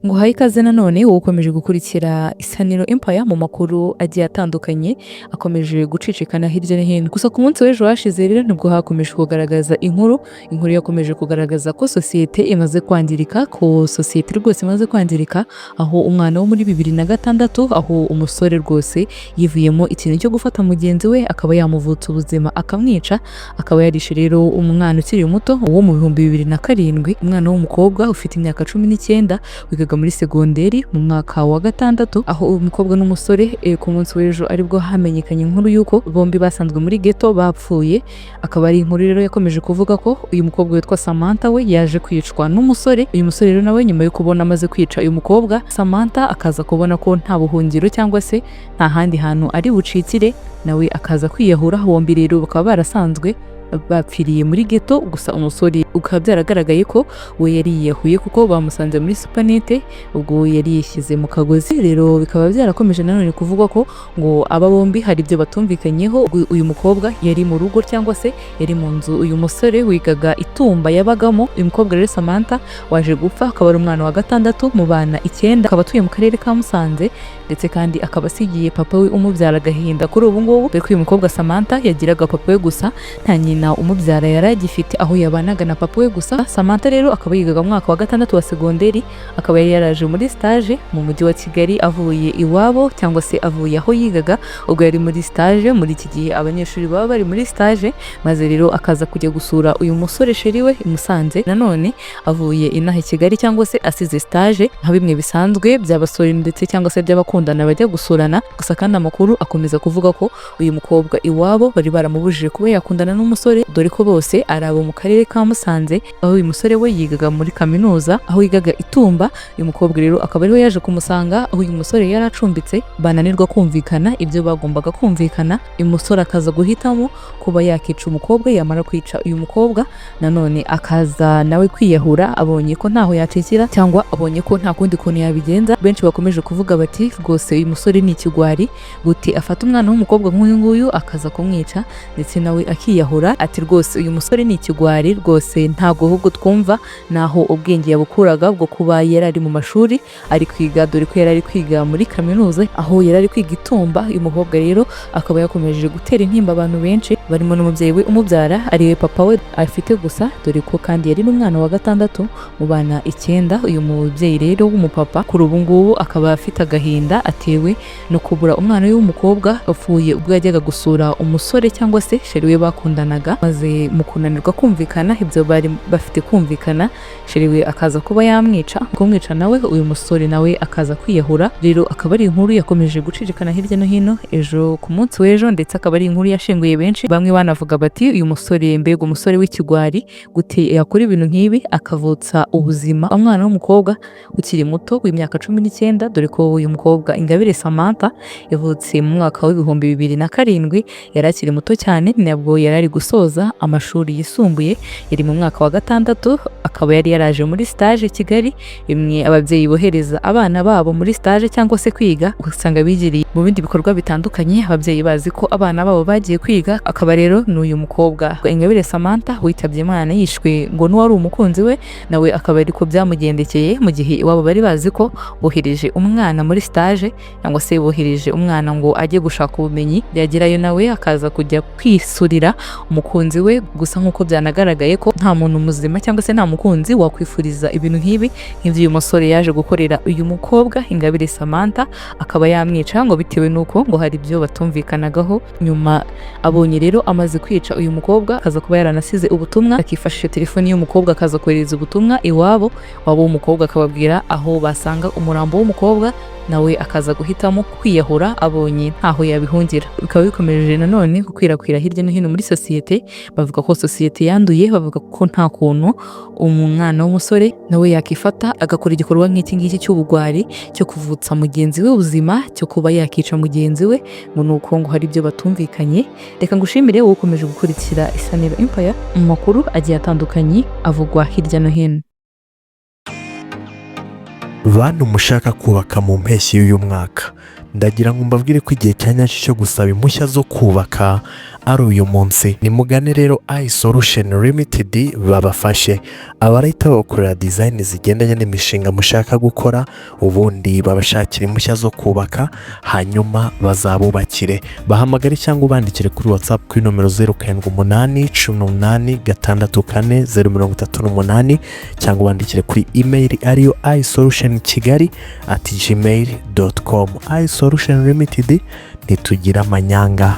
Nguhaye ikaze nanone wowe ukomeje gukurikira Isaniro Empire mu makuru agiye atandukanye akomeje gucicikana hirya no hino. Gusa ku munsi w'ejo hashize rero nibwo hakomeje kugaragaza inkuru yakomeje kugaragaza ko sosiyete imaze kwangirika, ko sosiyete rwose imaze kwangirika, aho umwana wo muri 2006, aho umusore rwose yivuyemo ikintu cyo gufata mugenzi we akaba yamuvutsa ubuzima akamwica, akaba yarishe rero umwana ukiri muto wo mu 2007, umwana w'umukobwa ufite imyaka 19 wigaga muri segonderi mu mwaka wa gatandatu, aho umukobwa n'umusore ku munsi w'ejo aribwo hamenyekanye inkuru y'uko bombi basanzwe muri ghetto bapfuye. Akaba ari inkuru rero yakomeje kuvuga ko uyu mukobwa witwa Samantha we yaje kwicwa n'umusore. Uyu musore rero nawe nyuma yo kubona amaze kwica uyu mukobwa Samantha, akaza kubona ko nta buhungiro cyangwa se nta handi hantu ari bucikire, nawe akaza kwiyahura. Bombi rero bakaba barasanzwe bapfiriye muri ghetto. Gusa umusore bikaba byaragaragaye ko we yari yiyahuye kuko bamusanze muri supanete, ubwo yari yishyize mu kagozi. Rero bikaba byarakomeje nanone kuvugwa ko ngo aba bombi hari ibyo batumvikanyeho. Ubwo uyu mukobwa yari mu rugo cyangwa se yari mu nzu uyu musore wigaga itumba yabagamo. Uyu mukobwa rero Samantha waje gupfa akaba ari umwana wa gatandatu mu bana icyenda, akaba atuye mu karere ka Musanze, ndetse kandi akaba asigiye papa we umubyara agahinda kuri ubu ngubu, dore ko uyu mukobwa Samantha yagiraga papa we gusa, nta nyina umubyara yari agifite, aho yabanaga na papa we gusa. Samantha rero akaba yigaga mu mwaka wa gatandatu wa segonderi, akaba yari yaraje muri stage mu mujyi wa Kigali avuye iwabo cyangwa se avuye aho yigaga. Ubwo yari muri stage, muri iki gihe abanyeshuri baba bari muri stage, maze rero akaza kujya gusura uyu musore chéri we i Musanze, nanone avuye inaha i Kigali cyangwa se asize stage, nka bimwe bisanzwe by'abasore ndetse cyangwa se by'abakundana bajya gusurana. Gusa kandi amakuru akomeza kuvuga ko uyu mukobwa iwabo bari baramubujije kuba yakundana n'umusore, dore ko bose ari abo mu karere ka Musanze, aho uyu musore we yigaga muri kaminuza, aho yigaga itumba. Uyu mukobwa rero akaba ariho yaje kumusanga aho uyu musore yari acumbitse, bananirwa kumvikana ibyo bagombaga kumvikana, uyu musore akaza guhitamo kuba yakica umukobwa. Yamara kwica uyu mukobwa, nanone akaza nawe kwiyahura, abonye ko ntaho yacikira cyangwa abonye ko nta kundi kuntu yabigenza. Benshi bakomeje kuvuga bati: "Rwose uyu musore ni ikigwari, gute afata umwana w'umukobwa nk'uyu nguyu akaza kumwica ndetse nawe akiyahura?" Ati: "Rwose uyu musore ni ikigwari rwose, ntabwo ahubwo twumva naho ubwenge yabukuraga bwo kuba yari ari mu mashuri ari kwiga," dore ko yari ari kwiga muri kaminuza aho yari ari kwiga itumba. Uyu mukobwa rero akaba yakomeje gutera intimba abantu benshi, barimo n'umubyeyi we umubyara, ariwe papa we afite gusa, dore ko kandi yari n'umwana wa gatandatu mu bana icyenda. Uyu mubyeyi rero w'umupapa kuri ubu ngubu akaba afite agahinda atewe no kubura umwana we w'umukobwa wapfuye ubwo yajyaga gusura umusore cyangwa se chéri we bakundanaga, maze mu kunanirwa kumvikana ibyo bari bafite kumvikana, chéri we akaza kuba yamwica, kumwica nawe uyu musore nawe akaza kwiyahura. Rero akaba ari inkuru yakomeje gucicikana hirya no hino ejo ku munsi w'ejo, ndetse akaba ari inkuru yashenguye benshi. Bamwe banavuga bati: "Uyu musore, mbega umusore w'ikigwari, gute yakora ibintu nk'ibi akavutsa ubuzima umwana w'umukobwa ukiri muto w'imyaka 19?" Dore ko uyu mukobwa Ingabire Samantha yavutse mu mwaka wa 2007, yari akiri muto cyane, nabwo yari ari gusoza amashuri yisumbuye, yari mu mwaka wa gatandatu. Akaba yari yaraje muri stage i Kigali, imwe ababyeyi bohereza abana babo muri stage cyangwa se kwiga, ugasanga bigiriye mu bindi bikorwa bitandukanye, ababyeyi bazi ko abana babo bagiye kwiga. Akaba rero ni uyu mukobwa Ingabire Samantha witabye Imana yishwe ngo n'uwari umukunzi we nawe akaba ariko byamugendekeye, mu gihe iwabo bari bazi ko bohereje umwana muri stage cyangwa se bohereje umwana ngo ajye gushaka ubumenyi, yagerayo nawe akaza kujya kwisurira umukunzi we. Gusa nk'uko byanagaragaye ko nta muntu muzima cyangwa se nta mukunzi wakwifuriza ibintu nk'ibi, nk'ibyo uyu musore yaje gukorera uyu mukobwa Ingabire Samantha, akaba yamwica ngo bitewe n'uko ngo hari ibyo batumvikanagaho. Nyuma abonye rero amaze kwica uyu mukobwa, akaza kuba yaranasize ubutumwa, akifashisha telefoni y'umukobwa akaza kohereza ubutumwa iwabo wabo w'umukobwa, akababwira aho basanga umurambo w'umukobwa, nawe akaza guhitamo kwiyahura abonye ntaho yabihungira. Bikaba bikomeje nanone gukwirakwira hirya no hino muri sosiyete, bavuga ko sosiyete yanduye, bavuga ko nta kuntu umwana w'umusore nawe yakifata agakora igikorwa nk'iki ngiki cy'ubugwari, cyo kuvutsa mugenzi we ubuzima, cyo kuba yakica mugenzi we ngo ni uko ngo hari ibyo batumvikanye. Reka ngushimire wowe ukomeje gukurikira Isaniro Empire mu makuru agiye atandukanye avugwa hirya no hino. Bantu mushaka kubaka mu mpeshyi y'uyu mwaka, Ndagira ngo mbabwire ko igihe cya nyacyo cyo gusaba impushya zo kubaka ari uyu munsi. Nimugane rero iSolution Limited babafashe. Abarahita babakorera design zigendanye n'imishinga mushaka gukora, ubundi babashakira impushya zo kubaka, hanyuma bazabubakire. Bahamagare cyangwa ubandikire kuri WhatsApp kuri nomero 0781864038, cyangwa ubandikire kuri email ariyo isolutionkigali@gmail.com. iSolution Limited, ntitugira amanyanga.